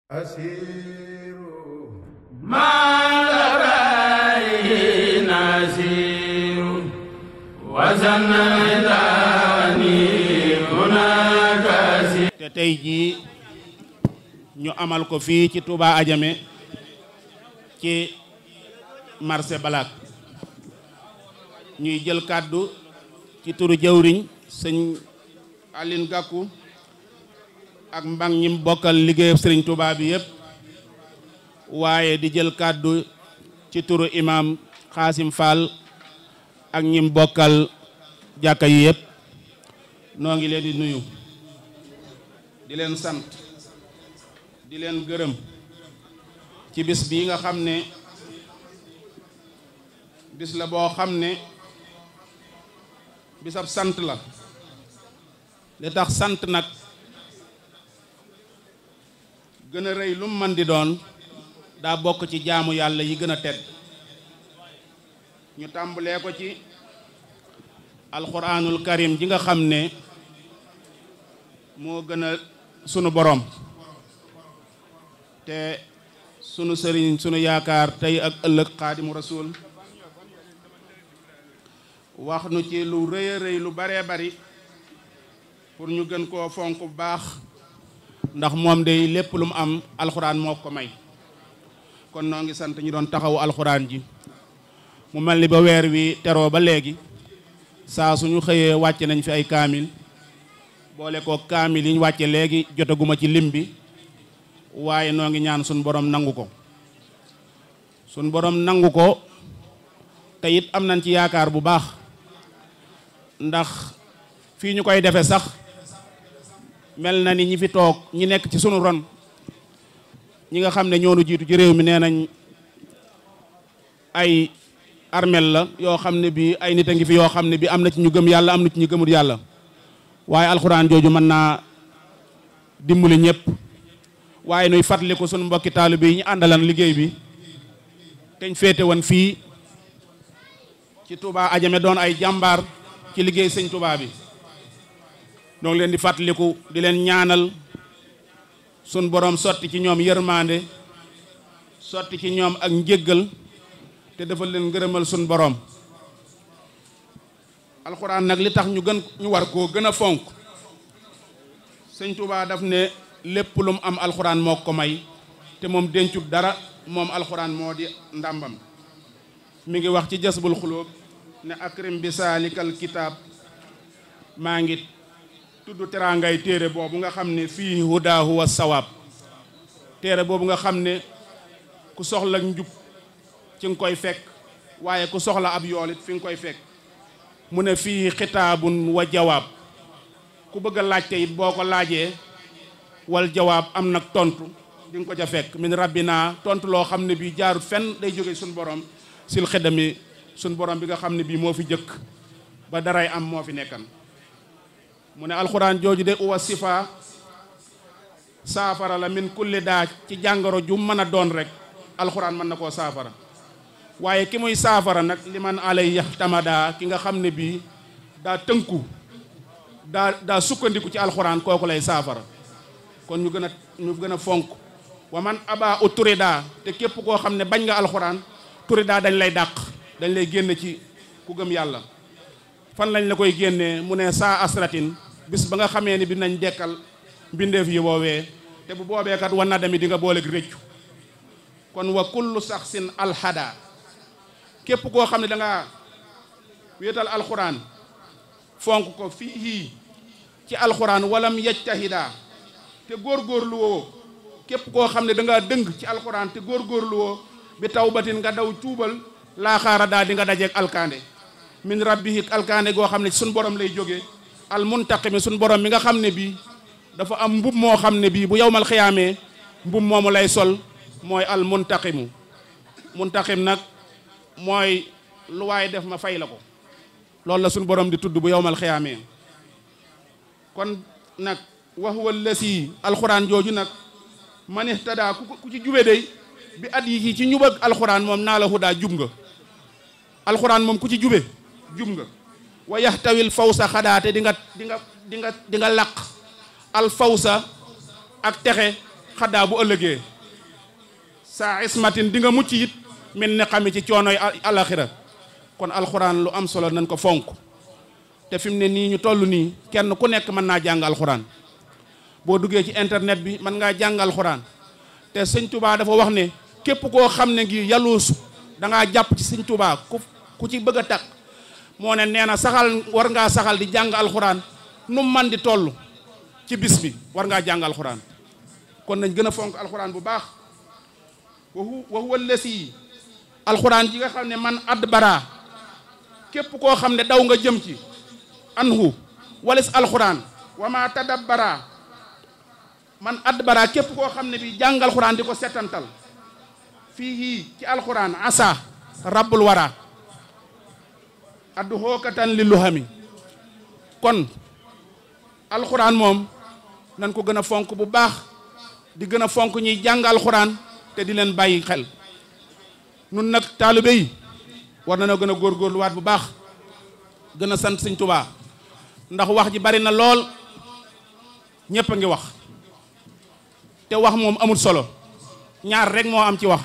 asiru malabari nasiru wazanadani munakasi. te tey jii ñu amal ko fii ci Touba Adjamé ci marché Balak ñuy jël kàddu ci turu jëwriñ sëñ Aline Gakou ak mbang ñim bokkal liggéeyab sëriñ Touba bi yëpp, waaye di jël kàddu ci turu imam Xaasim Fall ak ñim bokkal jàkka yi yëpp. noo ngi leen di nuyu, di leen sant, di leen gërëm ci bis bii nga xam ne bis la boo xam ne bisab sant la. li tax sant nag gën a rëy lu mu mën di doon daa bokk ci jaamu yàlla yi gën a tedd. ñu tàmbalee ko ci alxuraanul karim ji nga xam ne moo gën a sunu borom te sunu sëriñ sunu yaakaar tey ak ëllëg xaadimu rasul wax nu ci lu rëy a rëy lu baree bari pour ñu gën koo fonk bu baax, ndax moom day lépp lu mu am alxuraan moo ko may. kon noo ngi sant ñu doon taxawu alxuraan ji. mu mel ni ba weer wi teroo ba léegi saa suñu xëyee wàcce nañ fi ay kaamil, boole ko kaamil yi ñu wàcce léegi jotaguma ci lim bi, waaye noo ngi ñaan suñ borom nangu ko. suñ borom nangu ko te it am nañ ci yaakaar bu baax, ndax fii ñu koy defe sax mel na ni ñi fi toog ñi nekk ci sunu ron, ñi nga xam ne ñoonu jiitu ci réew mi nee nañ ay armel la yoo xam ne bii ay nit a ngi fi yoo xam ne bi am na ci ñu gëm yàlla, am na ci ñu gëmul yàlla, waaye alxuraan jooju mën naa dimbali ñëpp. waaye nuy fàttaliku sunu mbokki taalibe yi ñu àndalan liggéey bi teñ féete woon fii ci Touba Adjamé doon ay jàmbaar ci liggéey sëñ Touba bi. ñoo ngi leen di fàttaliku di leen ñaanal sun borom sotti ci ñoom yërmande, sotti ci ñoom ak njéggal, te defal leen ngërëmal sun borom. alxuraan nag li tax ñu war koo gën a fonk, sëñ Touba daf ne lépp lu mu am alxuraan moo ko may, te moom dencut dara, moom alxuraan moo di ndàmbam. mi ngi wax ci jasbul xulóob ne akrim bi saalikal kitaab, maa ngi tudd teraangay téere boobu nga xam ne fii hudaahu wa sawaab. téere boobu nga xam ne ku soxla njub ci nga koy fekk, waaye ku soxla ab yoolit fi nga koy fekk. mu ne fii xitaabun wa jawaab, ku bëgg a laajte it boo ko laajee wal jawaab am nag tontu di nga ko ca fekk. min rabbina, tontu loo xam ne bii jaarut fenn, day jóge suñ borom sil xidami, suñ borom bi nga xam ne bii moo fi jëkk ba daray am moo fi nekkan. mu ne alxuraan jooju de uwa sifa, saafara la min kulli daa, ci jàngoro ju mën a doon rek alxuraan mën na koo saafara. waaye ki muy saafara nag li man alay tamada, ki nga xam ne bii daa tënku daa sukkandiku ci alxuraan, kooku lay saafara. kon ñu gën a fonk wa man aba u turida, te képp koo xam ne bañ nga alxuraan turida dañ lay dàq, dañ lay génne ci ku gëm yàlla. fan lañ la koy génnee? mu ne saa asratin, bis ba nga xamee ni bi nañ dekkal mbindeef yi woowee, te bu boobeekat wan na demi di nga booleeg réccu. kon wa kullu saxsin alhada, képp koo xam ne da nga wéetal alxuraan fonk ko fii ci alxuraan, walam yajtahida, te góorgóorlu woo, képp koo xam ne da ngaa dëng ci alxuraan te góorgóorlu woo, bi tawbatin nga daw tuubal, laa xaara daa di nga dajeeg alkaande min rabbihi, alkaande goo xam ne suñ borom lay jógee. al muntaqimi, suñ borom mi nga xam ne bii dafa am mbub moo xam ne bii bu yowmal xiyaamee mbub moomu lay sol, mooy al muntaqimu. muntaqim nag mooy lu waaye def ma fay la ko, loolu la suñ borom di tudd bu yowmal xiyaamee. kon nag wa huwa allasi, alxuraan jooju nag man ihtada, ku ci jube day bi at yi ci ñub ak alxuraan moom naa la hudaa, jub nga. alxuraan moom ku ci jube jub nga. wa yahtawil fawsa xadaate di nga laq al fawsa ak texe xaddaa bu ëllëgee saa ismatin di nga mucc it min ne xami ci coonoy alaxira kon alxuraan lu am solo nañ ko fonk te fi mu ne nii ñu toll nii kenn ku nekk mën naa jàng alxuraan boo duggee ci internet bi mën ngaa jàng alxuraan te sëñ Touba dafa wax ne képp koo xam ne ngi yàlluusu da ngaa jàpp ci sëñ Touba ku ci bëgg a takk moo ne nee na saxal war ngaa saxal di jàng alxuraan nu man di toll ci bis bi war ngaa jàng alxuraan kon nañ gën a fonk alxuraan bu baax wa huwa lesi alxuraan ji nga xam ne man adbara képp koo xam ne daw nga jëm ci anhu walis alxuraan wa ma tadabbara man adbara képp koo xam ne bi jàng alxuraan di ko settantal fii ci alxuraan asa rabbul wara addu xookatan li luhami kon alxuraan moom nañ ko gën a fonk bu baax di gën a fonk ñuy jàng alxuraan te di leen bàyyi xel nun nag taalibe yi war na noo gën a góorgóorluwaat bu baax gën a sant Sëñ Tuubaa ndax wax ji bari na lool ñépp a ngi wax te wax moom amul solo ñaar rek moo am ci wax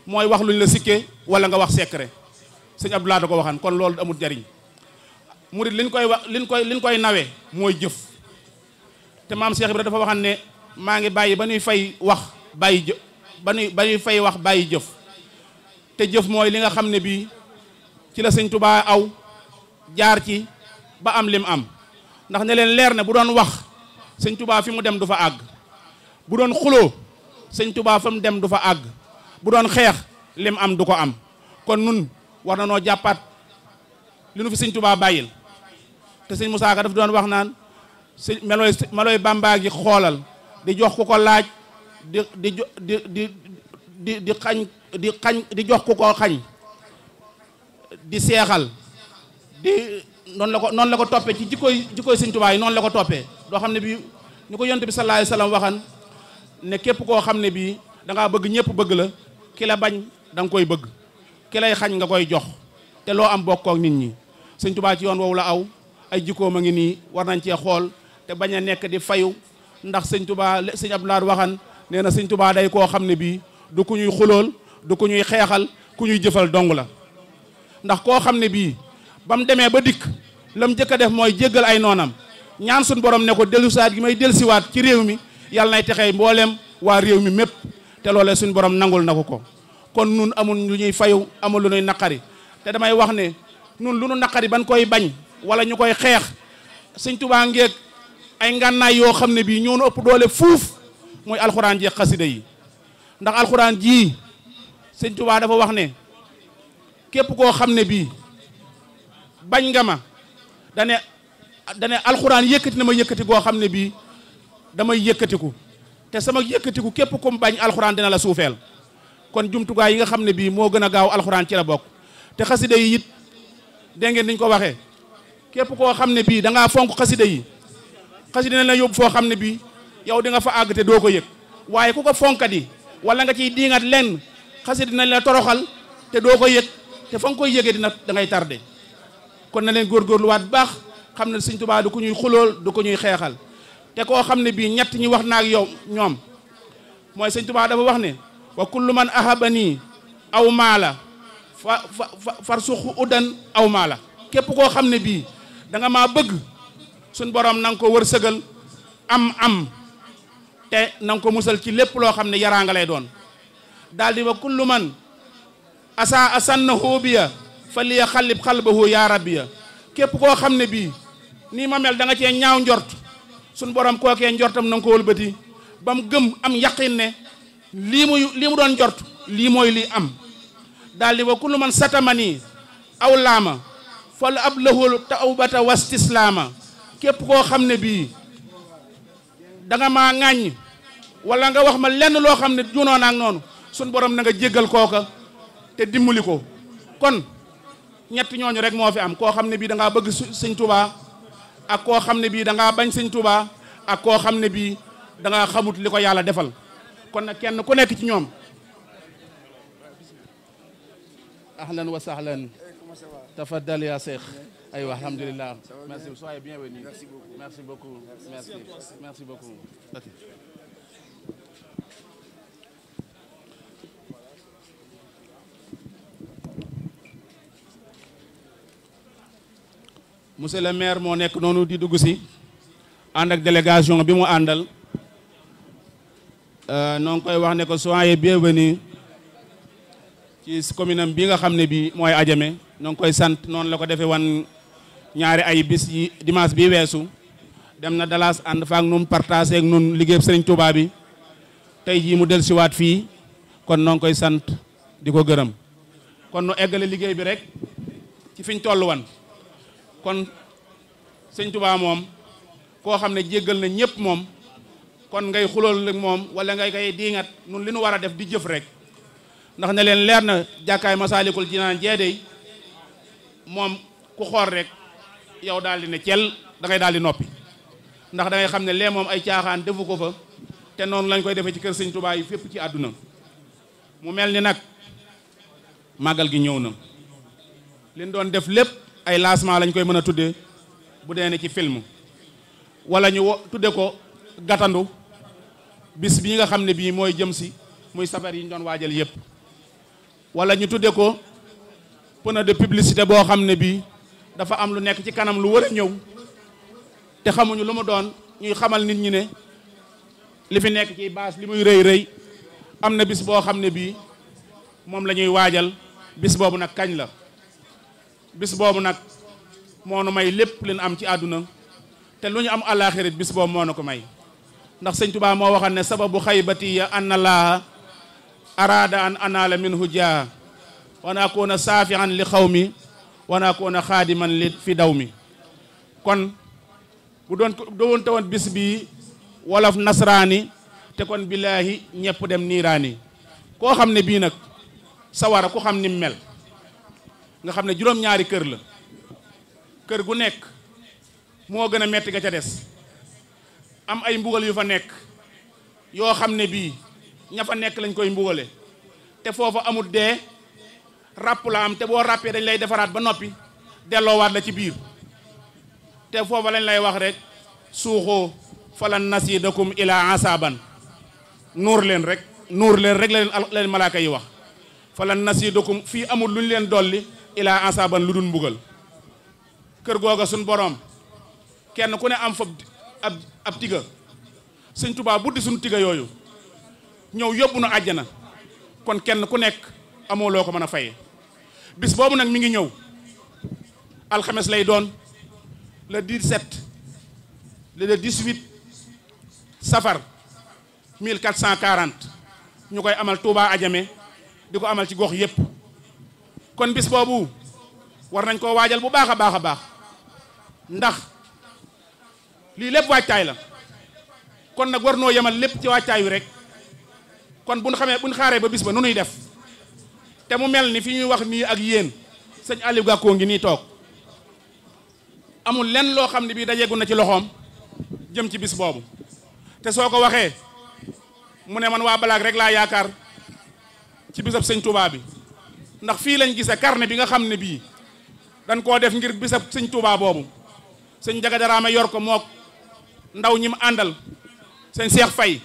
mooy wax luñ la sikkee wala nga wax secret sëñ Abdoulaye da ko waxan kon loolu amul jariñ murid liñ koy wax liñ koy nawee mooy jëf te maam Cheikh Ibrahima dafa waxan ne maa ngi bàyyi ba ñuy fay wax bàyyi jëf ba ñuy fay wax bàyyi jëf te jëf mooy li nga xam ne bii ci la sëñ Tuubaa aw jaar ci ba am lim am ndax ne leen leer ne bu doon wax sëñ Tuubaa fi mu dem du fa àgg bu doon xuloo sëñ Tuubaa fa mu dem du fa àgg bu doon xeex lim am du ko am kon nun war na noo jàppaat li nu fi sëñ Tuubaa bàyyil te sëñ Musaa Ka daf doon wax naan sëñ melooy Bàmbaa gi xoolal di jox ku ko laaj di xañ di jox ku ko xañ di seexal di noonu la ko toppee ci jikkoy sëñ Tuubaa yi noonu la ko toppee doo xam ne bii ni ko yonent bi sallallahu alayhi wasallam waxan ne képp koo xam ne bii da ngaa bëgg ñëpp bëgg la ki la bañ da nga koy bëgg ki lay xañ nga koy jox te loo am bokkook nit ñi sëñ Tuubaa ci yoon woowu la aw ay jikkoom a ngi nii war nañ cee xool te bañ a nekk di fayu ndax sëñ Tuubaa sëñ Abdoulaye waxan nee na sëñ Tuubaa day koo xam ne bii du ku ñuy xulool du ku ñuy xeexal ku ñuy jëfal dong la ndax koo xam ne bii ba mu demee ba dikk la mu njëkk a def mooy jéggal ay noonam ñaan suñ borom ne ko dellusiwaat gi may dellusiwaat ci réew mi yàlla nay texee mbooleem waa réew mi mépp te loolee suñ borom nangul na ko kon nun amul lu ñuy fayu amul lu ñuy naqari te damay wax ne nun lu nu naqari ban koy bañ wala ñu koy xeex sëñ Tuubaa ngeeg ay ngànnaay yoo xam ne bii ñoo nu ëpp doole fuuf mooy alxuraan ji xasida yi ndax alxuraan jii sëñ Tuubaa dafa wax ne képp koo xam ne bii bañ nga ma dane alxuraan yëkkati na ma yëkkati goo xam ne bii damay yëkkatiku te sama yëkkatiku képp ku mu bañ alxuraan dina la suufeel kon jumtukaay yi nga xam ne bii moo gën a gaaw alxuraan ci la bokk te xasida yi it dégg ngeen niñ ko waxee képp koo xam ne bii da ngaa fonk xasida yi xasida na la yóbbu foo xam ne bii yow di nga fa àgg te doo ko yëg waaye ku ko fonkati wala nga ciy diingat lenn xasida dina la toroxal te doo ko yëg te fa nga koy yëgee dina da ngay tardé kon na leen góorgóorluwaat bu baax xam ne sëñ Tuubaa du ko ñuy xulool du ko ñuy xeexal te koo xam ne bii ñett ñi wax naag yow ñoom mooy sëñ Tuubaa dafa wax ne wa kullu man ahabani aw maala far suxu uddan aw maala képp koo xam ne bii da nga maa bëgg suñ borom na nga ko wërsëgal am te na nga ko musal ci lépp loo xam ne yaraa nga lay doon daal di wa kullu man asa asannahu biya fa liya xallib xalbahu yaa rabbiya képp koo xam ne bii nii ma mel da nga cee ñaaw njort suñ borom kookee njortam na nga ko wëlbati ba mu gëm am yaqin ne lii mu doon njort lii mooy lii am daal di wa kullu man satamani aw laama fal ab lahul tawbata wastislaama képp koo xam ne bii da nga maa ŋàññ wala nga wax ma lenn loo xam ne junoon ak noonu suñ borom na nga jéggal kooka te dimbali ko kon ñett ñooñu rek moo fi am koo xam ne bii da ngaa bëgg sëñ Tuubaa ak koo xam ne bii da ngaa bañ sëñ Tuubaa ak koo xam ne bii da ngaa xamut li ko yàlla defal kon nag kenn ku nekk ci ñoom ahlan wa sahlan tafaddal ya Cheikh aywa alhamdulillah merci soyez bienvenue merci beaucoup merci beaucoup monsieur le maire moo nekk noonu di dugg si ànd ak délégation bi mu àndal noo ngi koy wax ne ko soyez bienvenue ci commune am bi nga xam ne bii mooy Adjamé noo ngi koy sant noonu la ko defee wan ñaari ay bis yi dimanche bi weesu dem na Dallas ànd faak nun partagé ak nun liggéey Sëriñ Touba bi tey jii mu del siwaat fii kon noo ngi koy sant di ko gërëm kon nu eggale liggéey bi rek ci fiñ toll wan kon Sëriñ Touba moom koo xam ne jéggal na ñëpp moom kon ngay xulool ak moom wala ngay koy diingat nun li nu war a def di jëf rek ndax ne leen leer na jàkkaay Masaalikul Jinaan jeedey moom ku xool rek yow daal di ne cel da ngay daal di noppi ndax da ngay xam ne lee moom ay caaxaan defu ko fa te noonu lañ koy defee ci kër Sëñ Tuubaa yi fépp ci àdduna mu mel ni nag màggal gi ñëw na liñ doon def lépp ay lancement lañ koy mën a tudde bu dee ne ci film wala ñu tudde ko gàttandu bis bii nga xam ne bii mooy jëm si muy safar yi ñu doon waajal yépp wala ñu tudde ko panneau de publicité boo xam ne bii dafa am lu nekk ci kanam lu war a ñëw te xamuñu lu mu doon ñuy xamal nit ñi ne li fi nekk ci baas li muy rëy rëy am na bis boo xam ne bii moom la ñuy waajal bis boobu nag kañ la bis boobu nag moo nu may lépp leen am ci àdduna te lu ñu am àllaaxirit bis boobu moo nu ko may ndax Sëñ Tuubaa moo waxal ne sababu xaybati ya anna laaha araada an anaala minhu jaa wa naa koona saafihan li xaw mi wa naa koona xaadiman li fi daw mi kon bu doon tawoon bis bii wolof nasraani te kon billaahi ñëpp dem niiraani koo xam ne bii nag sawara ku xam ni mel nga xam ne juróom-ñaari kër la kër gu nekk moo gën a metti ga ca des am ay mbugal yu fa nekk yoo xam ne bii ña fa nekk lañ koy mbugale te foofa amul dee ràpp la am te boo ràppee dañ lay defaraat ba noppi delloowaat la ci biir te foofa lañ lay wax rek suuxoo falan nasidakum ila asaban nuur leen rek la leen malaaka yi wax falan nasidakum fii amul lu ñu leen dolli ila asaban lu dul mbugal kër googa suñ boroom kenn ku ne am fa ab tiga Sëñ Tuubaa buddi suñu tiga yooyu ñëw yóbbu nu àjjana kon kenn ku nekk amoo loo ko mën a faye bis boobu nag mi ngi ñëw alxames lay doon le 17 le 18 safar 1440 ñu koy amal Touba Adjamé di ko amal ci gox yépp kon bis boobu war nañ koo waajal bu baax a baax a baax ndax lii lépp waajtaay la kon nag war noo yemal lépp ci waajtaay wi rek kon buñ xaaree ba bis ba nu nuy def te mu mel ni fi ñuy wax nii ak yéen sëñ Aliou Gakou ngi nii toog amul lenn loo xam ne bii dajeegu na ci loxoom jëm ci bis boobu te soo ko waxee mu ne man waa Balaag rek laa yaakaar ci bisab Sëñ Touba bi ndax fii lañ gise carnet bi nga xam ne bii dañ koo def ngir bisab Sëñ Touba boobu sëñ Njaga Daraame yor ko mook ndaw ñi mu àndal sëñ Seex Fay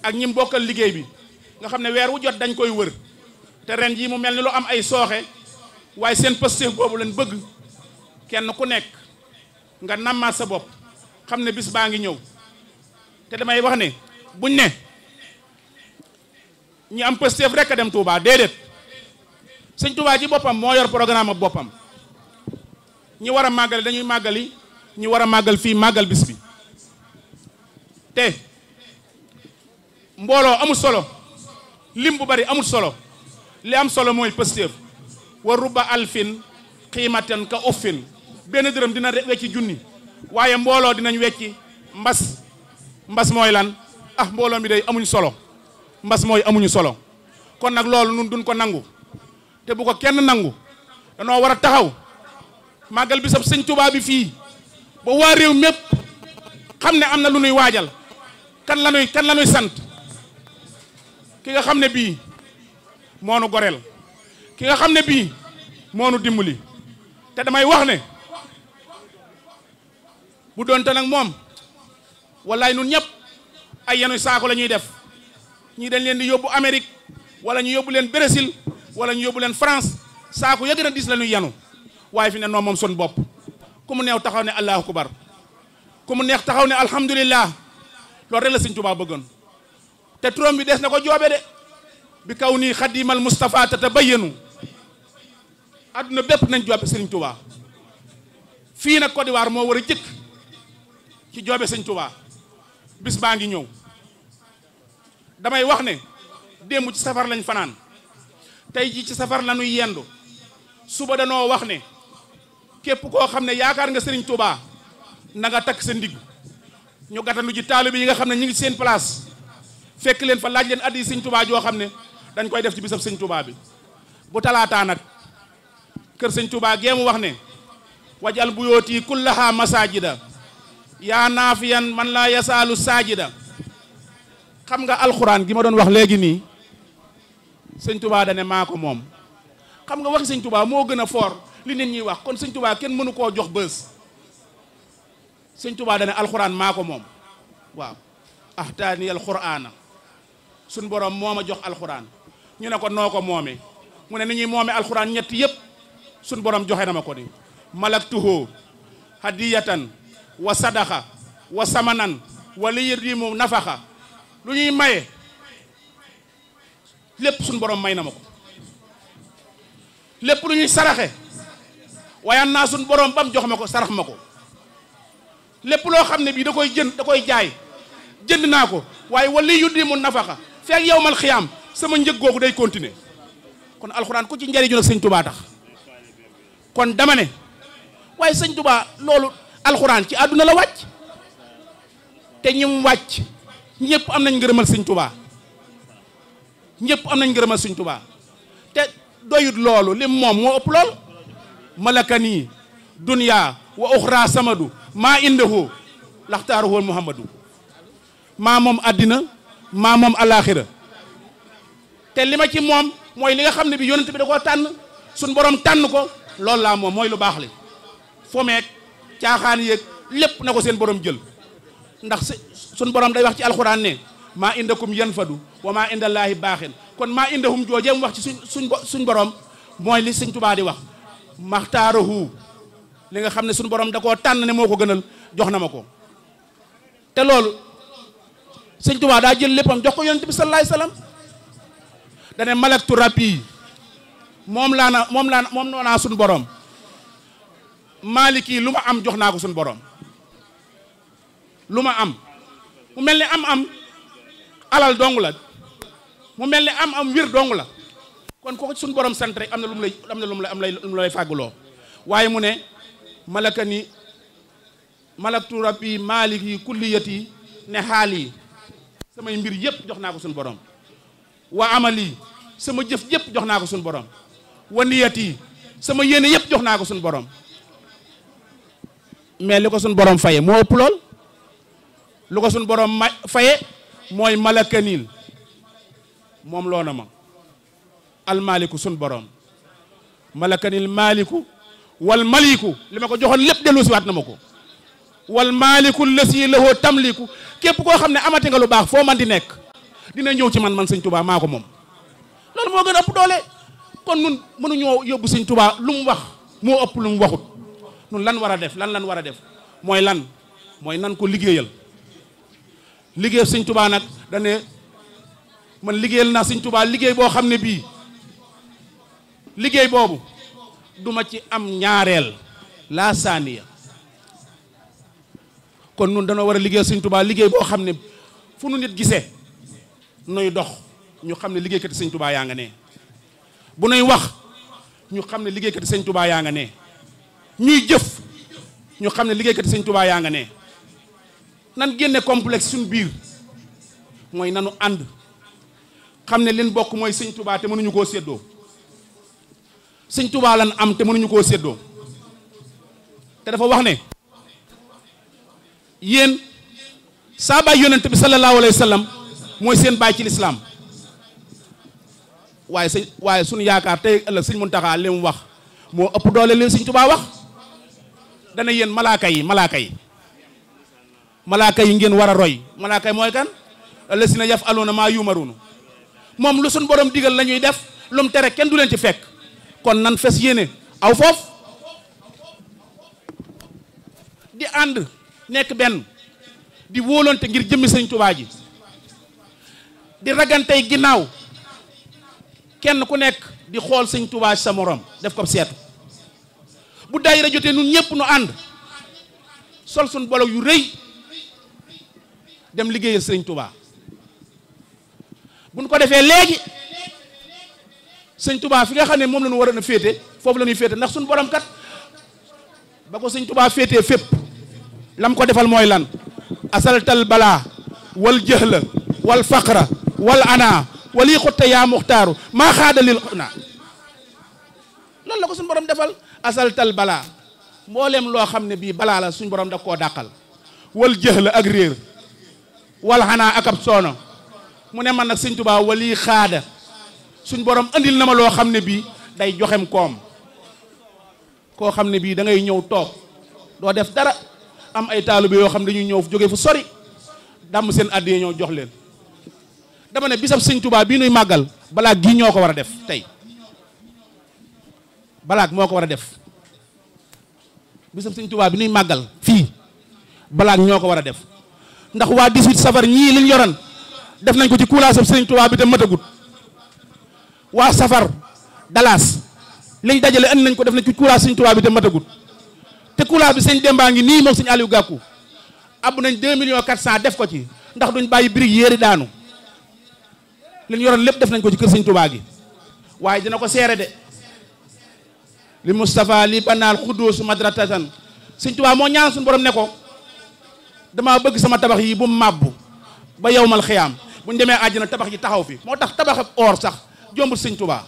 ak ñi mu bokkal liggéey bi nga xam ne weer wu jot dañ koy wër te ren jii mu mel ni lu am ay sooxe waaye seen pëstéef boobu lañ bëgg kenn ku nekk nga nammaat sa bopp xam ne bis baa ngi ñëw te damay wax ne buñ ne ñi am pëstéef rek a dem Touba déedéet Sëñ Touba ci boppam moo yor programme boppam ñi war a màggali dañuy màggali ñi war a màggal fii màggal bis bi te mbooloo amul solo lim bu bari amul solo li am solo mooy pëstéef wa rubba alfin xiimatan ka uffin benn dërëm dina wecci junni waaye mbooloo dinañ wecci mbas mooy lan mbooloo mi day amuñ solo mbas mooy amuñu solo kon nag loolu nun duñ ko nangu te bu ko kenn nangu danoo war a taxaw màggal bisab Sëñ Tuubaa bi fii ba waa réew mépp xam ne am na lu nuy waajal kan la nuy sant ki nga xam ne bii moo nu goreel ki nga xam ne bii moo nu dimbali te damay wax ne bu doonte nag moom wallaay nun ñëpp ay yenuy saako la ñuy def ñii dañ leen di yóbbu Amérique wala ñu yóbbu leen Brésil wala ñu yóbbu leen France saako ya gën a diis la ñuy yenu waaye fi ne noonu moom son bopp ku mu neew taxaw ne allahu akbar ku mu neex taxaw ne alhamdulillah loolu rek la sëñ Tuubaa bëggoon te turam bi des na ko joobe de bi kaw nii xadimal Mustafa tatabayyanu adduna bépp nañ joobe sëñ Tuubaa fii nag Côte d'Ivoire moo war a jëkk ci joobe sëñ Tuubaa bis baa ngi ñëw damay wax ne démb ci safar lañ fanaan tey ji ci safar la ñuy yendu suba danoo wax ne képp koo xam ne yaakaar nga sëriñ Tuubaa na nga takk sa ndigg ñu gàttandu ji taalibe yi nga xam ne ñu ngi seen place fekk leen fa laaj leen addi sëñ Tuubaa joo xam ne dañ koy def ci bisab sëñ Tuubaa bi bu talaataa nag kër sëñ Tuubaa geemu wax ne wajal buyooti kullaha masajida yaa naafiyan man laa yasaalu saajida xam nga alxuraan gi ma doon wax léegi nii sëñ Tuubaa dane maa ko moom xam nga waxi sëñ Tuubaa moo gën a foor li nit ñi wax kon sëñ Tuubaa kenn mënu koo jox bës sëñ Tuubaa dane alxuraan maa ko moom waaw ahtaani alxuraana suñ borom moo ma jox alxuraan ñu ne ko noo ko moome mu ne ni ñuy moome alxuraan ñett yëpp suñ borom joxe na ma ko ni malaktuhu hadiyatan wa sadaxa wa samanan wa li yërimu nafaxa lu ñuy maye lépp suñ borom may na ma ko lépp lu ñuy saraxe waaye naa suñ borom bam jox ma ko sarax ma ko lépp loo xam ne bii da koy jënd da koy jaay jënd naa ko waaye wali yuddimu nafaxa feek yawmal xiyaam sama njëg googu day continuer kon alxuraan ku ci njariñu nag sëñ Tuubaa tax kon dama ne waaye sëñ Tuubaa loolu alxuraan ci àdduna la wàcc te ñim wàcc ñëpp am nañ ngërëmal sëñ Tuubaa ñëpp am nañ ngërëmal sëñ Tuubaa te doyut loolu lim moom moo ëpp lool malakani dunya wa uxra samadu maa indahu laxtaaruhu muhammadu maa moom àddina maa moom alaaxira te li ma ci moom mooy li nga xam ne bi yonent bi da koo tànn suñ borom tànn ko loolu laa moom mooy lu baax li fomeek caaxaan yéeg lépp na ko seen borom jël ndax suñ borom day wax ci alxuraan ne maa indakum yanfadu wa maa indallaahi baaxin kon maa indahum joojee mu wax ci suñ borom mooy li sëñ Tuubaa di wax maxtaarahu li nga xam ne suñ borom da koo tànn ne moo ko gënal jox na ma ko te loolu sëñ Tuubaa daa jël léppam jox ko yonent bi sallallaahu alayhi wa sallam dane malaktu rabbi moom noonaa suñ borom maaliki lu ma am jox naa ko suñ borom lu ma am mu mel ni am alal dong la mu mel ni am wir dong la kon kooku suñ borom sant rek am na lu mu lay fàgguloo waaye mu ne malaktu rabbi maaliki kulliyati ne xaal yi samay mbir yëpp jox naa ko suñ borom wa amali sama jëf yëpp jox naa ko suñ borom wa niyati sama yéene yëpp jox naa ko suñ borom mais li ko suñ borom faye moo ëpp lool lu ko suñ borom faye mooy malakanil moom loona ma almaliku suñ borom malakanil maliku wal maliku li ma ko joxoon lépp dellu si waat na ma ko wal maliku lasi lahu tamliku képp koo xam ne amati nga lu baax foo man di nekk dina ñëw ci man sëñ Tuubaa maa ko moom loolu moo gën a ëpp doole kon nun mënuñoo yóbbu sëñ Tuubaa lu mu wax moo ëpp lu mu waxut nun lan war a def lan war a def mooy nan ko liggéeyal sëñ Tuubaa nag dane man liggéeyal naa sëñ Tuubaa liggéey boo xam ne bii liggéey boobu duma ci am ñaareel laa saaniya kon nun danoo war a liggéeyal sëñ Tuubaa liggéey boo xam ne fu nu nit gisee nuy dox ñu xam ne liggéeykati sëñ Tuubaa yaa nga ne bu nuy wax ñu xam ne liggéeykati sëñ Tuubaa yaa nga ne ñuy jëf ñu xam ne liggéeykati sëñ Tuubaa yaa nga ne nan génne complexe suñ biir mooy nanu ànd xam ne leen bokk mooy sëñ Tuubaa te mënuñu koo séddoo sëñ Tuubaa lan am te mënuñu koo séddoo te dafa wax ne yéen saa baay yonent bi sallallahu alayhi wa sallam mooy seen baay ci lislaam waaye suñu yaakaar tey ëllëg sëñ Muntaxa li mu wax moo ëpp doole li sëñ Tuubaa wax dana yéen malaaka yi ngeen war a roy malaaka yi mooy kan allasina yaf'aluuna maa yumaruuna moom lu suñ borom digal la ñuy def lu mu tere kenn du leen ci fekk kon nan fes yéene aw foofu di ànd nekk benn di wóolonte ngir jëmmi sëñ Tuubaa ji di ragantey ginnaaw kenn ku nekk di xool sëñ Tuubaa sa morom def ko seetu bu daayira jotee nun ñëpp nu ànd sol suñ bolog yu rëy dem liggéeyal sëñ Tuubaa buñ ko defee léegi sëñ Tuubaa fi nga xam ne moom la ñu war a féete foofu la ñuy féete ndax suñ borom kat ba ko sëñ Tuubaa féetee fépp lam ko defal mooy lan asaltal balaa wal jëhla wal faqra wal ana wali xutte yaa muxtaaru maa xaadalil na loolu la ko suñu borom defal asaltal balaa mbooleem loo xam ne bii balaa la suñu borom da koo dàqal wal jëhla ak réer wal xanaa ak ab soono mu ne man nag sëñ Tuubaa wali xaada suñ borom andil na ma loo xam ne bii day joxem koom koo xam ne bii da ngay ñëw toog doo def dara am ay taalibe yoo xam ne dañuy ñëw jóge fu sori dàmm seen àddee ñëw jox leen dama ne bisab sëñ Tuubaa bii nuy màggal balaag gii ñoo ko war a def tey balaag moo ko war a def bisab sëñ Tuubaa bi nuy màggal fii balaag ñoo ko war a def ndax waa 18 safar ñii liñ yoran def nañ ko ci kuulaasam sëñ Tuubaa bi te matagut waa safar dalaas liñ dajale andi nañ ko def nañ ci kuulaas sëñ Tuubaa bi te matagut te kuulaas bi sëñ Demba ngi nii moom sëñ Aliou Gakou ab nañ 2 millions 400 def ko ci ndax duñ bàyyi birig yéeri daanu liñ yoroon lépp def nañ ko ci kër sëñ Tuubaa gi waaye dina ko seere de li Moustapha li banaal xuddoosu madratatan sëñ Tuubaa moo ñaan suñu borom ne ko damaa bëgg sama tabax yi bu mu màbbu ba yowmal xiyaam buñ demee àjjana tabax yi taxaw fi moo tax tabax ak or sax jombul sëñ Tuubaa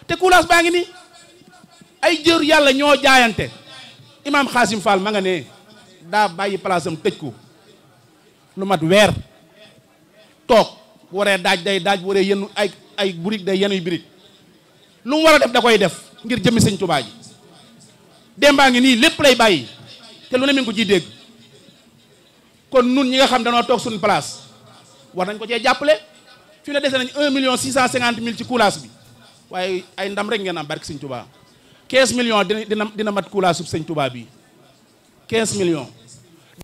te kuulaas baa ngi ni ay jër yàlla ñoo jaayante imaam Xaasim Fall ma nga ne daa bàyyi place am tëj ko lu mat weer toog bu waree daaj day daaj bu waree yenn ay burig day yenuy birig lu mu war a def da koy def ngir jëmmi sëñ Tuubaa ji dembaa ngi nii lépp lay bàyyi te lu ne mi ngi ko ciy dégg kon nun ñi nga xam danoo toog suñu place war nañ ko cee jàppale fi ne dese nañ 1.650.000 ci kuulaas bi waaye ay ndam rek ngeen am barke sëñ Tuubaa 15 millions dina mat kuulaasub sëñ Tuubaa bi 15 millions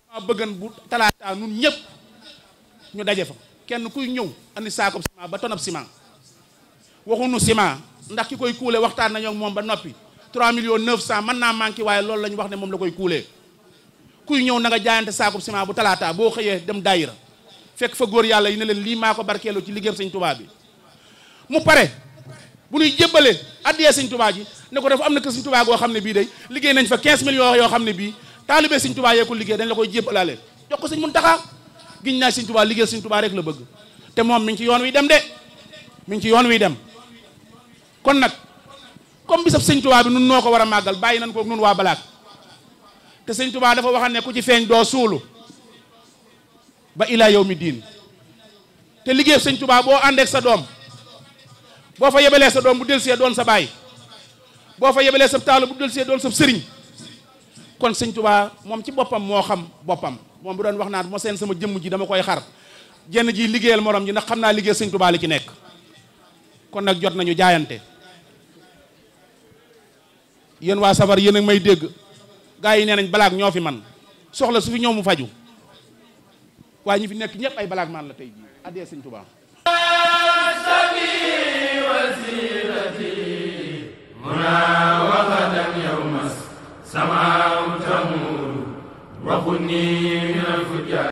dama bëggan bu talaata nun ñëpp ñu daje fa kenn kuy ñëw andi saako ciment ba tonab ciment waxuñu ciment ndax ki koy kuule waxtaan nañoo ak moom ba noppi 3.900.000 mën naa manqué waaye loolu la ñu wax ne moom la koy kuulee kuy ñëw na nga jaayante saako ciment bu talaata boo xëyee dem daayira fekk fa góor yàlla yi ne leen lii maa ko barkeeloo ci liggéeyam sëñ Tuubaa bi mu pare bu ñuy jébbale addiyee sëñ Tuubaa ji ne ko dafa am na kër sëñ Tuubaa goo xam ne bii day liggéey nañ fa 15 millions yoo xam ne bii taalibe sëñ Tuubaa yee ko liggéey dañ la koy jébbalaale jox ko sëñ Muntaxa giñ naa sëñ Tuubaa liggéey sëñ Tuubaa rek la bëgg te moom mi ngi ci yoon wi dem de mi ngi ci yoon wi dem kon nag comme bisab sëñ Tuubaa bi nun noo ko war a màggal bàyyi nañ ko nun waa balaak te sëñ Tuubaa dafa waxam ne ku ci feeñ doo suulu ba ilaa yawmi diin te liggéey sëñ Tuubaa boo àndeek sa doom boo fa yebalee sa doom bu delsee doon sa baay boo fa yebalee sa taalu bu delsee doon sa sëriñ kon sëñ Tuubaa moom ci boppam moo xam boppam moom bu doon wax naan moo seen sama jëmm ji dama koy xar jenn ji liggéeyal morom ji ndax xam naa liggéey sëñ Tuubaa li ci nekk kon nag jot nañu jaayante yéen waa safar yéen a may dégg gaa yi nee nañ balaag ñoo fi man soxla su fi ñëw mu faju waaye ñi fi nekk ñëpp ay balaag man la tey jii addee sëñ Tuubaa سماء تمور وخني من الفجار